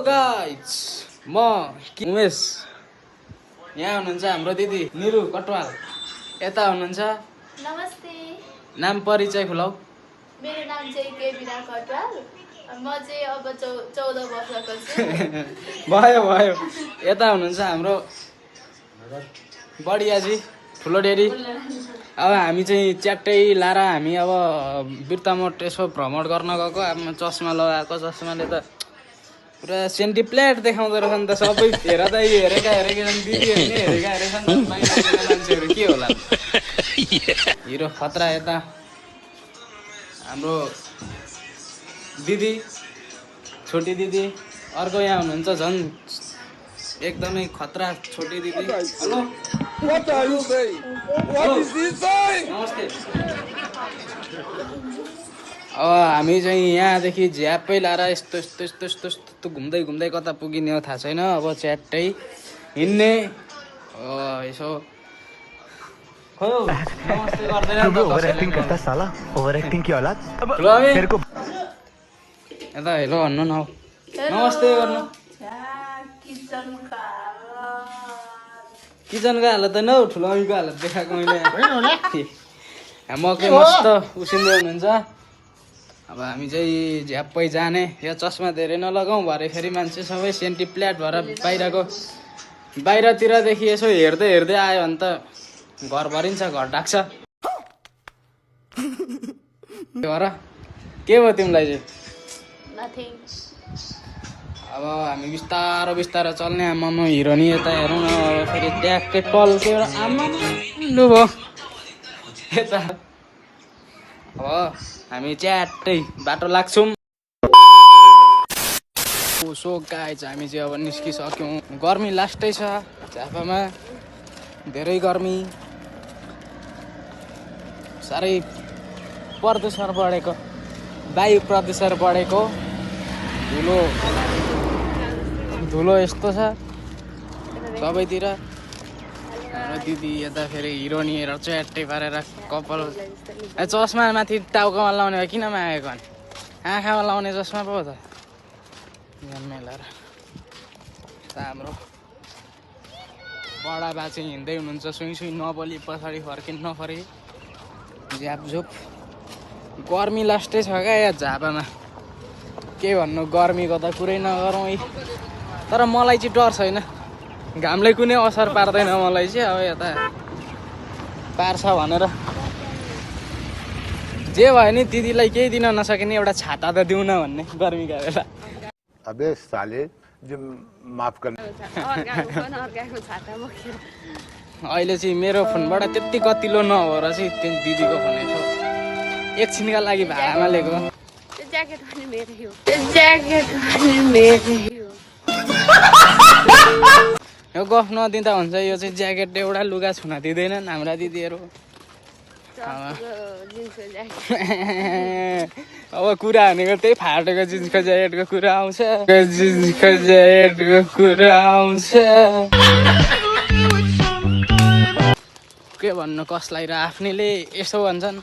guys म उमेश यहाँ हुनुहुन्छ हाम्रो दिदी निरु कटवाल यता हुनुहुन्छ नमस्ते नाम परिचय खुलाऊ मेरो नाम चाहिँ के बिना कटवाल म चाहिँ अब 14 वर्षको छु भयो भयो यता हुनुहुन्छ हाम्रो बडियाजी ठुलो डेरी अब हामी चाहिँ च्याट्टै लाएर हामी अब बिर्तामोड यसो भ्रमण गर्न गएको अब चस्मा लगाएको चस्माले त पुरा सेन्टी प्लेट देखाउँदो रहेछ नि त सबै हेरेका दिदीहरू नै हेरेका हेरेछन् मान्छेहरू के होला हिरो खतरा यता हाम्रो दिदी छोटी दिदी अर्को यहाँ हुनुहुन्छ झन् एकदमै खतरा छोटी दिदी हेलो नमस्ते अब हामी चाहिँ यहाँदेखि झ्यापै लाएर यस्तो घुम्दै घुम्दै कता पुगिने हो थाहा छैन अब च्याट्टै हिँड्ने यसो यता हेलो भन्नु न नमस्ते गर्नु किचनको हालत त न ठुलो अमीको हालत देखाएको मैले मकै मस्त उसिन्दै हुनुहुन्छ अब हामी चाहिँ झ्याप्पै जाने यो चस्मा धेरै नलगाउँ भरे फेरि मान्छे सबै सेन्टी प्ल्याट भएर बाहिरतिरदेखि यसो हेर्दै हेर्दै आयो भने त घर भरिन्छ घर ढाक्छ भएर के भयो तिमीलाई चाहिँ अब हामी बिस्तारो बिस्तारो चल्ने आमामा हिरो नि यता हेरौँ न फेरि ट्याक्कै टल्केर आमा लु भयो यता अब हामी च्याट्टै बाटो लाग्छौँ सो गाइज हामी चाहिँ अब निस्किसक्यौँ गर्मी लास्टै छ झापामा धेरै गर्मी साह्रै प्रदूषण बढेको वायु प्रदूषण बढेको धुलो यस्तो छ सबैतिर हाम्रो दिदी यता फेरि हिरो नि हेरेर च्याट्टै पारेर कपाल चस्मा माथि टाउकोमा लाउने भए किन मागेको भने आँखामा लाउने चस्मा पो त मेलाएर हाम्रो बडा बा चाहिँ हिँड्दै हुनुहुन्छ सुई नबोली पछाडि फर्किनु नफर्की झ्यापझुप गर्मी लास्टै छ क्या या झापामा के भन्नु गर्मीको त कुरै नगरौँ है तर मलाई चाहिँ डर छैन घामले कुनै असर पार्दैन मलाई चाहिँ अब यता पार्छ भनेर जे भयो नि दिदीलाई केही दिन नसकिने एउटा छाता त दिउँ न भन्ने गर्मीका बेला अबे साले जो माफ गर्न अहिले चाहिँ मेरो फोनबाट त्यति कतिलो नभएर चाहिँ त्यो दिदीको फोन यसो एकछिनका लागि भाडामा लिएको यो गफ नदिँदा हुन्छ यो चाहिँ ज्याकेट एउटा लुगा छुन दिँदैनन् हाम्रा दिदीहरू अब कुरा भनेको त्यही फाटेको जिन्सको ज्याकेटको कुरा आउँछ के भन्नु कसलाई र आफ्नैले यसो भन्छन्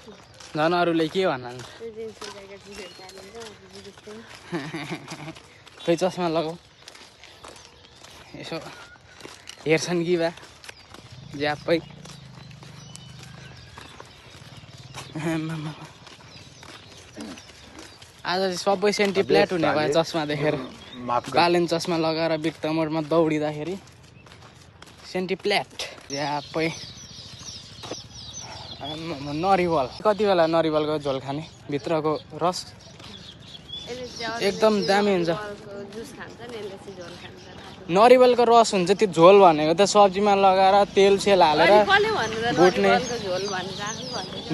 झन् अरूले के भन्छन् खोइ चस्मा लगाऊ यसो हेर्छन् कि बा ज्यापै आज चाहिँ सबै सेन्टी प्ल्याट हुने भयो चस्मा देखेर बालेन चस्मा लगाएर बिर्तामोडमा दौडिँदाखेरि सेन्टी प्ल्याट ज्यापै नरिवल कति बेला नरिवलको झोल खाने भित्रको रस एकदम दामी हुन्छ नरिवलको रस हुन्छ त्यो झोल भनेको त सब्जीमा लगाएर तेल सेल हालेर भुट्ने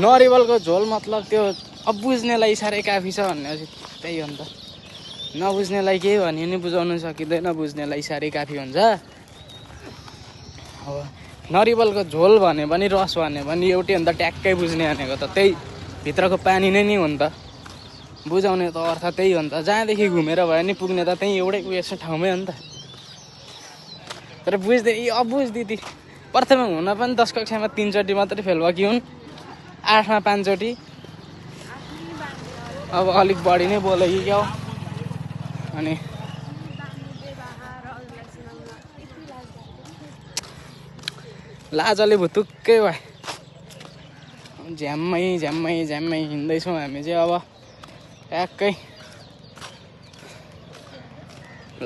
नरिवलको झोल मतलब त्यो अब बुझ्नेलाई साह्रै काफी छ भन्ने त्यही हो नि त नबुझ्नेलाई केही भन्यो नि बुझाउनु सकिँदैन बुझ्नेलाई साह्रै काफी हुन्छ अब नरिवलको झोल भन्यो भने रस भन्यो भने एउटै हो नि त ट्याक्कै बुझ्ने भनेको त त्यही भित्रको पानी नै नि हो नि त बुझाउने त अर्थ त्यही हो नि त जहाँदेखि घुमेर भयो नि पुग्ने त त्यहीँ एउटै उयस ठाउँमै हो नि त तर बुझ्दै बुझ दिदी प्रथममा हुन पनि 10 कक्षामा 3 चोटि मात्रै फेल भएकी हुन् 8मा 5 चोटि अब अलिक बढी नै बोल्यो कि क्या हो अनि लाजले भुतुक्कै भयो झ्याम्मै झ्याम्मै झ्याम्मै हिँड्दैछौँ हामी चाहिँ अब ट्याक्कै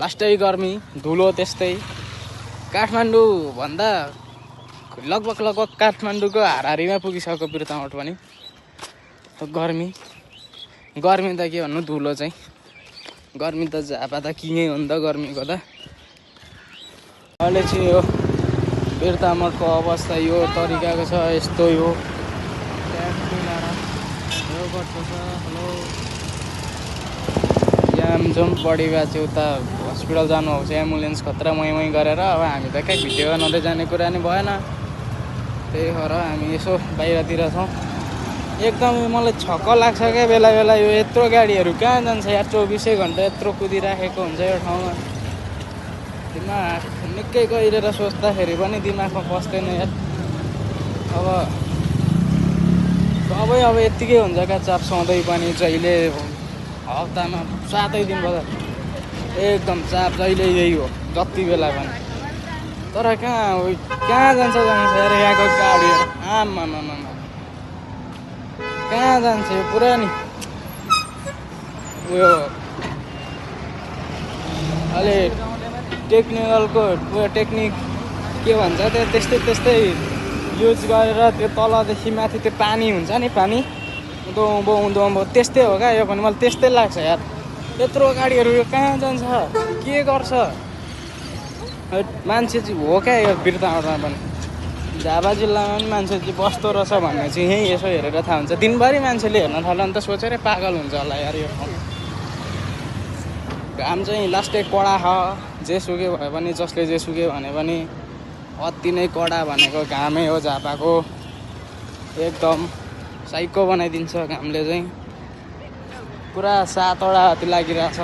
लास्टै गर्मी धुलो त्यस्तै काठमाडौँ भन्दा लगभग काठमाडौँको हाराहारीमा पुगिसक्यो बिर्तामोड पनि गर्मी त के भन्नु धुलो चाहिँ गर्मी त झापा त किङै हो नि त गर्मीको त अहिले चाहिँ यो बिर्तामोडको अवस्था यो तरिकाको छ यस्तो यो हेलो जामजम बढी भए चाहिँ उता हस्पिटल जानुहुन्छ एम्बुलेन्स खतरा मै गरेर अब हामी त कहीँ भिडियो बनाउँदै जाने कुरा नि भएन त्यही भएर हामी यसो बाहिरतिर छौँ एकदम मलाई छक्क लाग्छ क्या बेला बेला यो यत्रो गाडीहरू कहाँ जान्छ यार 24 घन्टा यत्रो कुदिराखेको हुन्छ यो ठाउँमा दिमाग निकै गहिरेर सोच्दाखेरि पनि दिमागमा बस्दैन यार सबै अब यत्तिकै हुन्छ क्या चाप सधैँ पनि जहिले हप्तामा 7 दिन बजार एकदम चाप जहिले यही हो जति बेला पनि तर कहाँ जान्छ यार यहाँको गाडीहरू आमामा कहाँ जान्छ यो पुरा नि उयो अहिले टेक्निक के भन्छ त्यस्तै युज गरेर त्यो तलदेखि माथि त्यो पानी हुन्छ नि पानी उँधो त्यस्तै हो क्या यो पनि मलाई त्यस्तै लाग्छ यार यत्रो गाडीहरू यो कहाँ जान्छ के गर्छ मान्छे चाहिँ हो क्या यो बिर्तामोडमा पनि झापा जिल्लामा पनि मान्छे चाहिँ बस्दो रहेछ भन्ने चाहिँ यहीँ यसो हेरेर थाहा हुन्छ दिनभरि मान्छेले हेर्न थाल्यो भने त सोचेरै पागल हुन्छ होला यार यो ठाउँ घाम चाहिँ लास्टै कडा छ जेसुकै भए पनि जसले जेसुकै भने पनि अति नै कडा भनेको घामै हो झापाको एकदम साइको बनाइदिन्छ घामले चाहिँ पुरा 7 वटा अति लागिरहेछ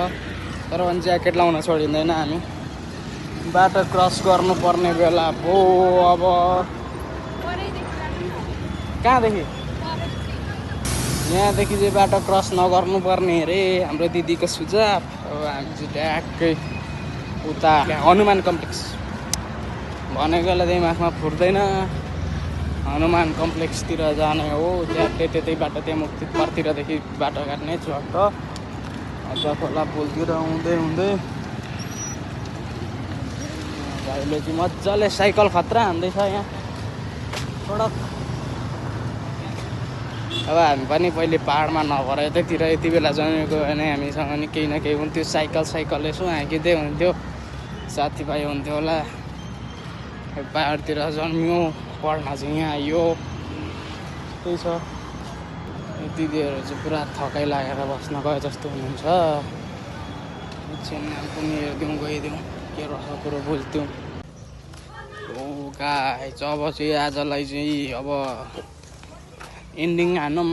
तर पनि ज्याकेट लाउन छोडिँदैन हामी बाटो क्रस गर्नुपर्ने बेला भो अब कहाँदेखि यहाँदेखि चाहिँ बाटो क्रस नगर्नुपर्ने अरे हाम्रो दिदीको सुझाव अब हामी चाहिँ ट्याक्कै उता हनुमान कम्प्लेक्स भनेकोलाई दिमागमा फुट्दैन हनुमान कम्प्लेक्सतिर जाने हो त्यतै बाटो त्यहाँ मुक्ति परतिरदेखि बाटो काट्ने चट्ट अझ खोला पुलतिर हुँदै भाइले चाहिँ मजाले साइकल खतरा हान्दैछ यहाँ सडक अब हामी पनि पहिले पाहाडमा नभएर यति बेला जन्मेको भने हामीसँग नि केही न केही हुन्थ्यो साइकल यसो हाँकिँदै हुन्थ्यो साथीभाइ हुन्थ्यो होला पाहाडतिर जन्मियो पढ्न चाहिँ यहाँ आइयो त्यही छ दिदीहरू चाहिँ पुरा थकाइ लागेर बस्न गए जस्तो हुनुहुन्छ एकछिन पनि हेरिदिउँ गइदिउँ के रहेछ कुरो बुझ्थ्यौँ गाइस अब चाहिँ आजलाई चाहिँ अब एन्डिङ हानौँ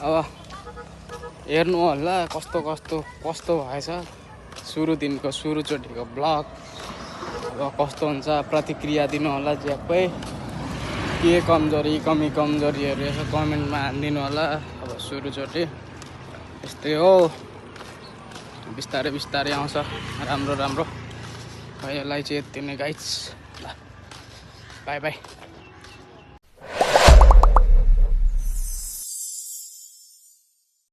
अब हेर्नु होला कस्तो भएछ सुरुचोटिको ब्लग अब कस्तो हुन्छ प्रतिक्रिया दिनु होला ज्यापै के कमजोरीहरू यसो कमेन्टमा हानिदिनु होला अब सुरुचोटि यस्तै हो बिस्तारै आउँछ राम्रो यसलाई चाहिँ यति नै गाइस बाई